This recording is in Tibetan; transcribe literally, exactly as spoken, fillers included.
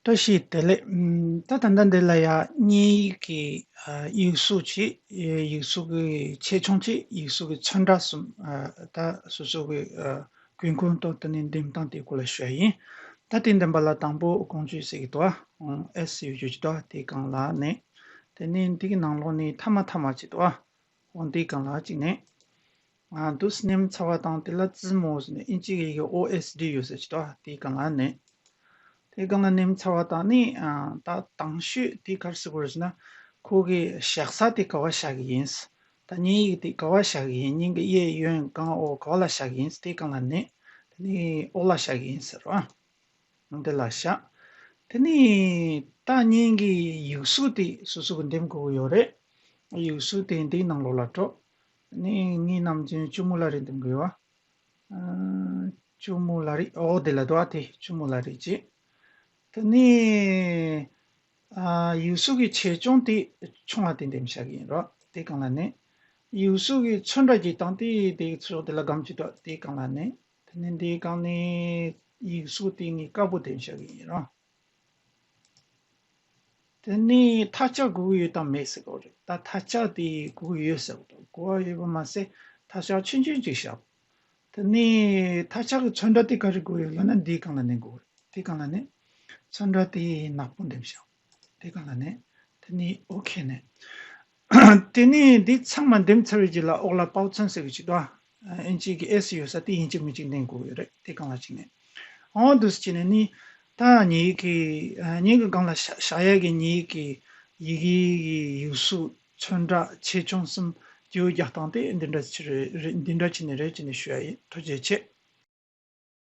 བཀྲ་ཤིས་བདེ་ལེགས། ཨམ། ད་ད་ལྟ་འདི་ལ་ཡ་བརྙན་ཡིག་གི་ཨ་ཡིག་གཟུགས་ཅིག་ཡིག་གཟུགས་ཀྱི་ཆེ་ཆུང་ཅིག་ཡིག་གཟུགས་ཀྱི་ཚོན་ཁྲ་གསུམ། ཨ་ད་སོ་སོ་གི་ཨ་གོས་གོན་དང་དེ་ནས་འདེམས་སྟངས་དེའི་སྐོར་ལ་ཞུ་ཡ་ཡིན། ད་དེ་འདེམས་པ་ལ་དང་པོ་ཀོང་ཇོ་ཟེར་གྱི་འདུག་ཨ། ཨེས་ཡོད་རྒྱུ་ཅིག་འདུག་ཨ། དེའི་སྒང་ལ་ནས། དེ་ནས་འདི་གི་ནང་ལོགས་ནས་མཐའ་མ་མཐའ་མ་ཅིག་འདུག་ཨ། འོ་འདིའི་སྒང་ལ་གཅིག་ནས། ང་འདུག་སེ་མནན་ཚར་བ་དང་དེ་ལ་ཙི་མོ་ཟེར་ནས་ཨིན་ཇི་གི་ཡི་གེ་ཨོ་ཨེས་ཌི་ཡོད་ས་ཅིག་འདུག་ཨ། དེའི་སྒང་ལ་མནན། དེའི་སྒང་ལ་མནན་ཚར་བ་དང་ནི་ཨ་ད་དང་ཤོས་དེ་ག་རེ་ཟེར་དགོས་རེད་ཟེར་ན། ཁོ་གི་བཞག་ས་དེ་ག་བ་བཞག་གི་ཡིན། ད་བརྙན་ཡིག་དེ་ག་བ་བཞག་གི་ཡིན། བརྙན་གྱི་གཡས་གཡོན་སྒང་འོག་ག་བ་ལ་བཞག་གི་ཡིན། དེའི་སྒང་ལ་མནན། དེ་ནི་འོག་ལ་བཞག་གི་ཡིན་ཟེར་བ། འདི་ལ་བཞག་དེ་ནི་ད་བརྙན་གྱི་ཡིག་གཟུགས་དེ་སོ་སོ་གི་འདེམས་དགོས་ཀྱི་ཡོད་རེད། ཡིག་གཟུགས་དེ་འདིའི་ནང་ལོགས་ལ་འགྲོ། དེ་ནི་ངའི་ནམ་རྒྱུན་ལྕུག་མོ་ལ་རེ་འདེམས་དགོས་པ། ཨ། ལྕུག་མོ་ལ་རེ། ཨོ་དེ་ལ་འདུག་ཨ། དེ་ལྕུག་མོ་ལ་རེ་བྱེད། དེ་ནི་ཨ་ཡིག་གཟུགས་ཀྱི་ཆེ་ཆུང་དེ་ཆུང་བ་དེ་འདེམས་བཞག་གི་ཡིན་རོ། དེའི་སྒང་ལ་མནན། ཡིག་གཟུགས་ཀྱི་ཚོན་ཁྲ་རྒྱག་སྟངས་དེ་དེའི་ཕྱོགས་དེ་ལ་སྒམ་གཅིག་འདུག་དེའི་སྒང་ལ་མནན། དེ་ནས་འདིའི་སྒང་ནས་ཡིག་གཟུགས་དེ་ངས་དཀར་པོ་འདེམས་བཞག་གི་ཡིན་རོ། དེ་ནས་མཐའ་ལྕགས་དགོས་ཀྱི་ཡོད་དམ་མེད་ཟེར་དགོས་རེད། ད་མཐའ་ལྕགས་དེ་དགོས་ཀྱི་ཡོད་ཟེར་དགོས། དགོས་པ་ཡོད་པ་མ་ཟད་མཐའ་ལྕགས་ཆུང་ཆུང་ཅིག་བཞག་དེ་ནས་མཐའ་ལྕགས་ཀྱི་ཚོན་ཁྲ་དེ་ག་རེ་དགོས་ཡོད་ལབ་ན་འདིའི་སྒང་ལ་མནན་དགོས་རེད། དེའི་སྒང་ལ་མནན། ཚོན་ཁྲ་དེ་ནག་པོ་འདེམས་བཞག་དེའི་སྒང་ལ་མནན། དེ་ནས་ཨོ་ཁེ་མནན། དེ་ནས་འདི་ཚང་མ་འདེམས་ཚར་བའི་རྗེས་ལ་འོག་ལ་པའོ་ཚན་ཟེར་གྱི་ཅིག་འདུག་ཨ། ཨིན་ཇི་གི་ཨེས་ཡོད་ས་དེ་ཡིན་གཅིག་མིན་གཅིག་འདེམས་དགོས་ཀྱི་ཡོད་རེད། དེའི་སྒང་ལ་གཅིག་མནན། འོ་འདུག་སེ་བྱས་ནས་ནི་ད་ངའི་གི་ཨ་ངའི་གི་སྒང་ལ་བཞག་བཞག་ཡ་གི་ངའི་གི་ཡི་གེ་གི་ཡིག་གཟུགས་ཚོན་ཁྲ་ཆེ་ཆུང་གསུམ་བརྗེ་པོ་རྒྱག་སྟངས་དེ་འདི་འདྲ་ཅིག་རེད། རེད། འདི་འདྲ་བྱས་ནས་རེད་བྱས་ནས་ཞུ་ཡ་ཡིན། ཐུགས་རྗེ་ཆེ།